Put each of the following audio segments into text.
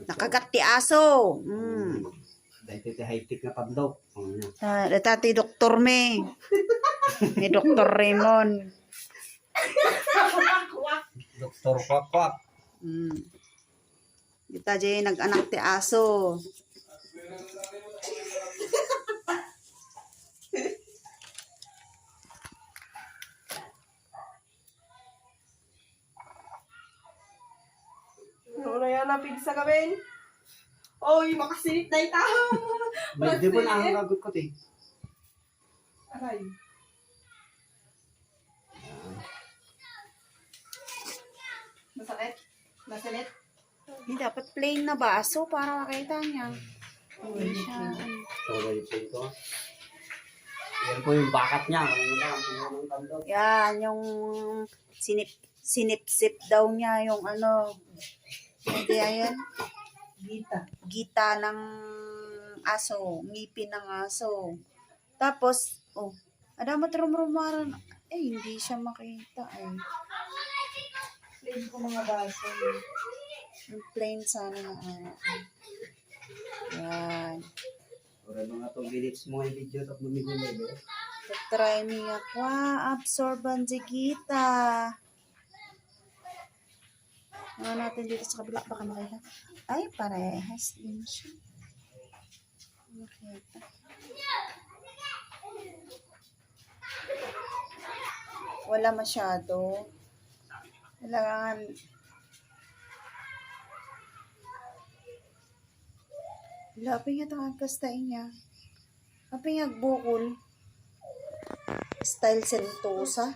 Nakagat ti aso. Dahil ito high-tech na padlok. Dati doktor me. Ni Dr. Raymond. Doktor Kwak-Kwak. Kita dyan nag-anak ti aso. Ano na yan, napig sa gawin? Oy, makasilip na ita. Medyo po na ang lagot ko, te. Aray. Masakit? Masalit? Hindi, dapat plain na baso para makita niya. Hindi siya. Ito. Yan po yung bakat niya. Yan, yung sinip-sip daw niya yung ano. Hindi, ayan. Gita ng aso. Ngipin ng aso. Tapos, adamat rumrumaran. Hindi siya makita. Plain ko mga baso. Yung plain sana na yan. Para mga 2 minutes mo yung video at lumigil. Try niya kwa absorban jigita. Ano natin dito sa kabila baka makita. Ay, parehas din siya. Makita. Wala masyado. Kailangan lapin niya itong agkastain niya. Lapin niya bukol. Style sentosa.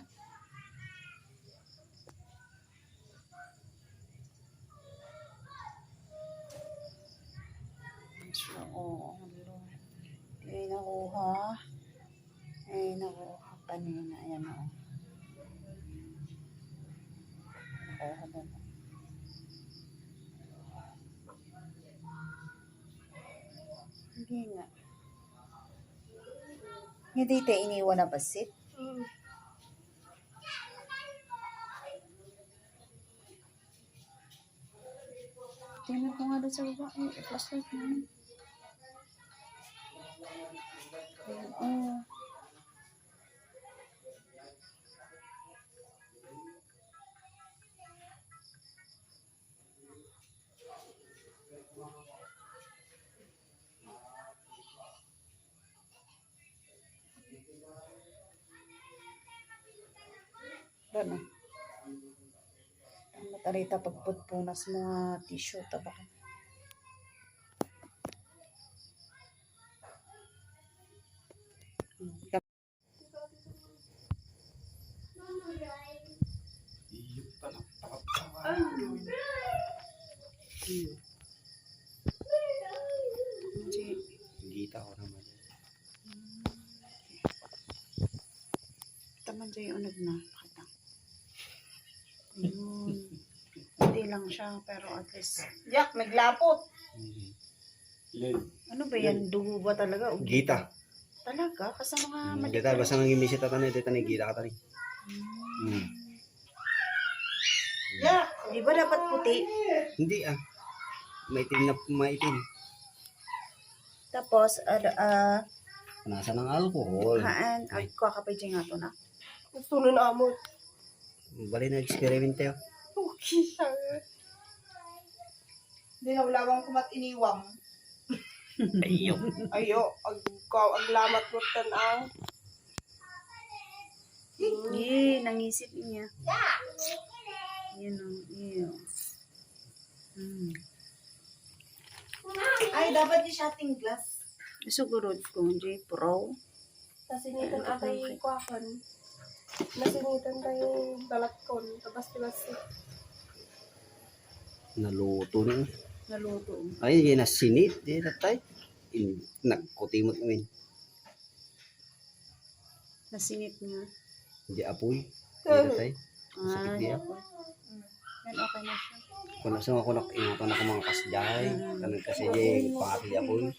Oo. Ay, nakuha. Ay, nakuha kanina. Ayan o. Nakuha doon. Hindi nga. Hindi tayo iniwan na basit. Tingnan ko nga doon sa baba. Ay, flashlight na yun. Ayun, Ano? Ang matarita pagputpunas mga tissue tabak. Gita ko naman. Taman dyan yung unag na. Pakita. Ayun. Hindi lang siya, pero at least. Yak, naglapot. Ano ba yan? Dugo ba talaga? O Gita. Talaga? Kasi mga Gita, basta nang imisit at ano, dito na gita ka tani. Yak. Di ba dapat puti? Hindi maitim na maitim. Tapos, Nasa ng alcohol. haan, kakapay dyan nga to na. Gusto nun amot. Bali na experiment tayo. Okay siya. Hindi na wala bang kumat iniwam. Ayo. Ayo, ang lamat mo tanang. Nangisip niya. Yun o, yun. Ay, dapat yung shotting glass. Siguro kung J Pro. Nasinitan atay kwakon. Nasinitan tayo dalatkon. Tapos tibasi. Naluto na. Naluto. Ay, yun na sinit. Di tatay. Nagkutimot namin. Nasinip niya. Hindi apoy. Di tatay. Sakit di Yan, okay na siya. Kung nasa mga kunak, ingatan ako mga kasjay. Kanang kasi di pangati di apoy.